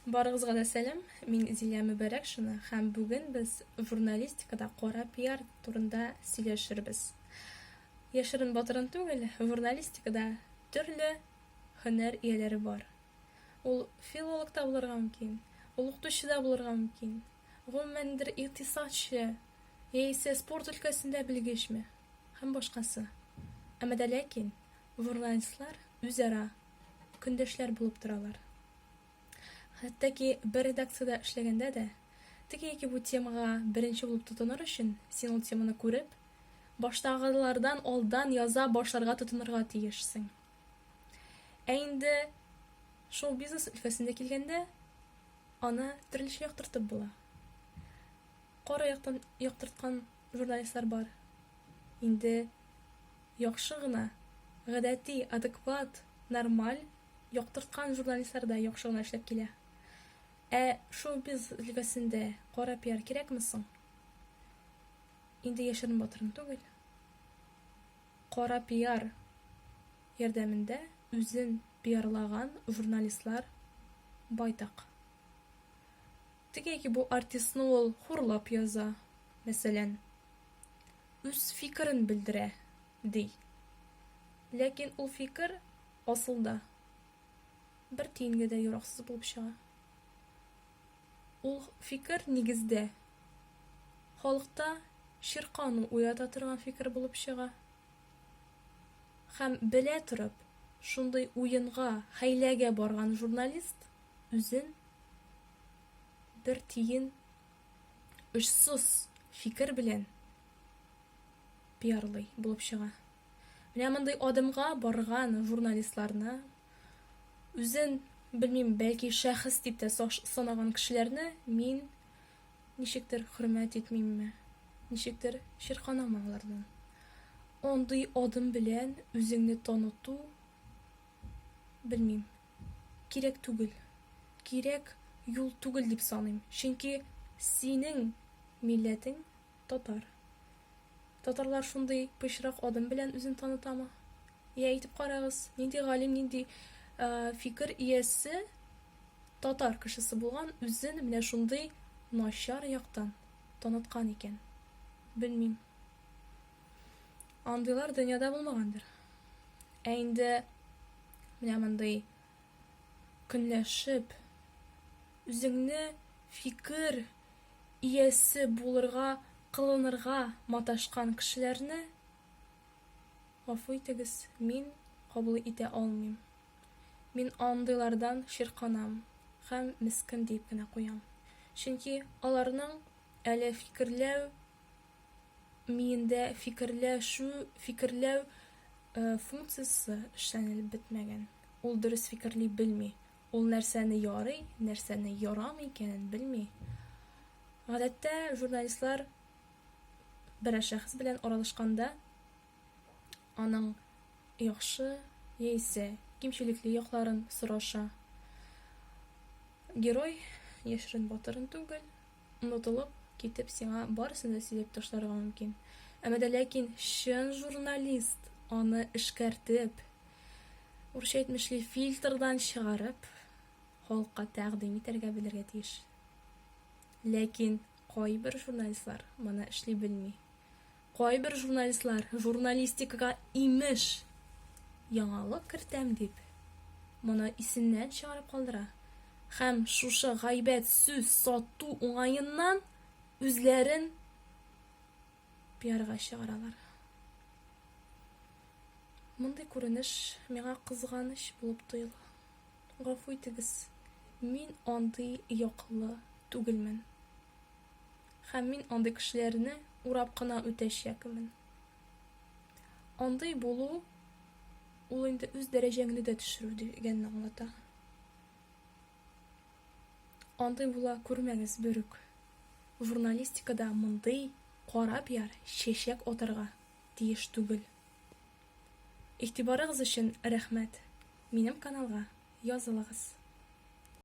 Барыгызга да сәлам, мин Зилә Мөбәрәкшина һәм бүген без журналистикада кара пиар турында сөйләшербез. Яшерен батырын түгел, журналистикада төрле һөнәр ияләре бар. Ул филолог та булырга мөмкин, ул укытучы да булырга мөмкин, гомумәндер икътисадчы яисә спорт өлкәсендә белгечме һәм башкасы. Әмма дә ләкин журналистлар үзара көндәшләр булып торалар. Хәтта ки бер редакциядә эшләгәндә дә, теге яки бу темага беренче булып тотыныр өчен, син ул теманы күреп, баштагылардан алдан яза башларга тотынырга тиешсең. Ә инде шоу-бизнес өлкәсендә килгәндә, аны төрлечә яктыртып була. Кара яктан яктырткан журналистлар бар. Инде яхшы гына, гадәти, адекват, нормаль яктырткан журналистлар да яхшы гына эшләп килә. Ә шоу-биз өлкәсендә кара пиар кирәкме соң? Инде яшерен-батырын түгел. Кара пиар ярдәмендә үзен пиарлаган журналистлар байтак. Теге яки бу артистны ул хурлап яза, мәсәлән. Үз фикерен белдерә, ди. Ләкин ул фикер асылда бер тиенгә дә яраксыз булып чыга. Ул фикер нигездә халыкта чиркану уята торган фикер булып чыга. Һәм белә торып, шундый уенга, хәйләгә барган журналист үзен бер тиен очсыз фикер белән пиарлый булып чыга. Менә мондый адымга барган журналистларны, үзен, белмим, бәлки шәхес дип тә санаган кешеләрне мин ничектер хөрмәт итмимме, ничектер чирканам алардан. Андый адым белән үзеңне таныту, белмим, кирәк түгел. Кирәк юл түгел дип саныйм. Чөнки синең милләтең татар. Татарлар шундый пычрак адым белән үзен танытамы? Я әйтеп карагыз, нинди галим, нинди фикер иясе татар кешесе булган үзен менә шундый начар яктан таныткан икән? Белмим. Андыйлар дөньяда булмагандыр. Ә инде менә мондый көнләшеп, үзеңне фикер иясе булырга, кылынырга маташкан кешеләрне, гафу итегез, мин кабул итә алмыйм. Мин андыйлардан чирканам һәм мескен диеп кенә куям. Чөнки аларның әле фикерләү миендә фикерләшү, фикерләү функциясе эшләнелеп бетмәгән. Ул дөрес фикерли белми. Ул нәрсәне ярый, нәрсәне ярамый икәнен белми. Гадәттә, журналистлар берәр шәхес белән аралашканда аның яхшы яисә кимчелекле якларын сораша. Герой яшерен батырын түгел, онытылып китеп сиңа барысын да сөйләп ташларга мөмкин. Әмма дә ләкин чын журналист аны эшкәртеп, урысча әйтмешли, фильтрдан чыгарып, халыкка тәкъдим итәргә белергә тиеш. Ләкин кайбер журналистлар моны эшли белми. Кайбер журналистлар журналистикага имеш яңалык кертәм дип, моны исеннән чыгарып калдыра һәм шушы гайбәт сүз сату уңаеннан үзләрен пиарга чыгаралар. Мондый күренеш миңа кызганыч булып тоела. Гафу итегез, мин андый яклы түгелмен. Һәм мин андый кешеләрне урап кына үтәчәкмен. Андый булу ул инде үз дәрәҗәңне дә төшерү дигәнне аңлата. Андый була күрмәгез берүк. Журналистикада мондый кара пиар чәчәк атарга тиеш түгел. Игътибарыгыз өчен рәхмәт. Минем каналга язылыгыз.